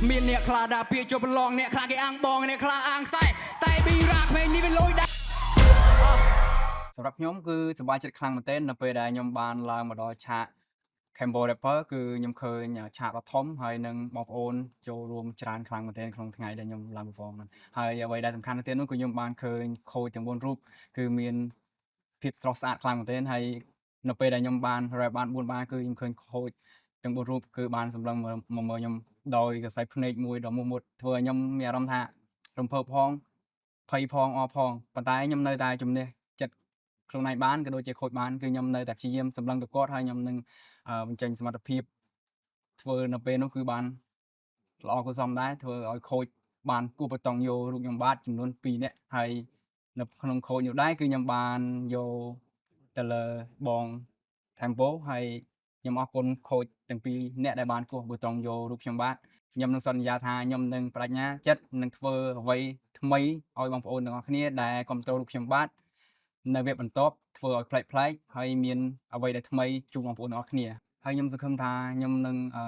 មានអ្នកខ្លះដាក់ពាក្យជប់ប្រឡងអ្នកខ្លះគេអាងបងអ្នកខ្លះអាងខ្សែតែប៊ីរ៉ាក្មេងនេះវាលុយដែរ សម្រាប់ខ្ញុំគឺសប្បាយចិត្តខ្លាំងមែនទែននៅពេលដែលខ្ញុំបានឡើងមកដល់ឆាក Cambo Rapper គឺខ្ញុំឃើញឆាកដ៏ធំហើយនឹងបងប្អូនចូលរួមច្រើនខ្លាំងមែនទែនក្នុងថ្ងៃដែលខ្ញុំឡើង perform ហ្នឹងហើយអ្វីដែលសំខាន់ទៅទៀតនោះគឺខ្ញុំបានឃើញ coach ទាំង4រូបគឺមានភាពស្រស់ស្អាតខ្លាំងមែនទែនហើយនៅពេលដែលខ្ញុំបាន rap បាន4បាគឺខ្ញុំឃើញ coach ទាំង4រូបគឺបានសម្លឹងមកមើលខ្ញុំដោយក្រសែភ្នែកមួយដ៏មោះមុតធ្វើឲ្យខ្ញុំមានអារម្មណ៍ថារំភើបផងភ័យផងអផងប៉ុន្តែខ្ញុំនៅតែជំនះចិត្តខ្លួនឯងបានក៏ដូចជា coach បានគឺខ្ញុំនៅតែព្យាយាមសម្លឹងទៅគាត់ហើយខ្ញុំនឹងបញ្ចេញសមត្ថភាពធ្វើនៅពេលនោះគឺបានល្អគួរសមដែរធ្វើឲ្យ coach បានគូបតង់យករូបខ្ញុំបាទចំនួន2នាក់ហើយនៅក្នុង coach នោះដែរគឺខ្ញុំបានយកទៅលើបង Tempo ហើយខ្ញុំអរគុណ coach ទាំងពីរនាក់ដែលបានគោះប៊ូតុងយករូបខ្ញុំបាទខ្ញុំនឹងសន្យាថាខ្ញុំនឹងប្ដេជ្ញាចិត្តនឹងធ្វើអ្វីថ្មីឲ្យបងប្អូនទាំងអស់គ្នាដែលគ្រប់គ្រងរូបខ្ញុំបាទនៅវគ្គបន្ទាប់ធ្វើឲ្យប្លែកៗហើយមានអ្វីដែលថ្មីជូនបងប្អូនទាំងអស់គ្នាហើយខ្ញុំសង្ឃឹមថាខ្ញុំនឹងអឺ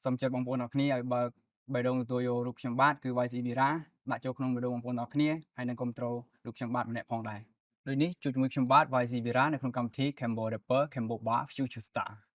សូមចិត្តបងប្អូនទាំងអស់គ្នាឲ្យបើកបេះដូងទទួលយករូបខ្ញុំបាទគឺ YC Bira ដាក់ចូលក្នុងបេះដូងបងប្អូនទាំងអស់គ្នាហើយនឹងគ្រប់គ្រងរូបខ្ញុំបាទម្នាក់ផងដែរដូចនេះជួបជាមួយខ្ញុំបាទ YC Bira នៅក្នុងកម្មវិធី Cambo Rapper Cambo Bar Future Star។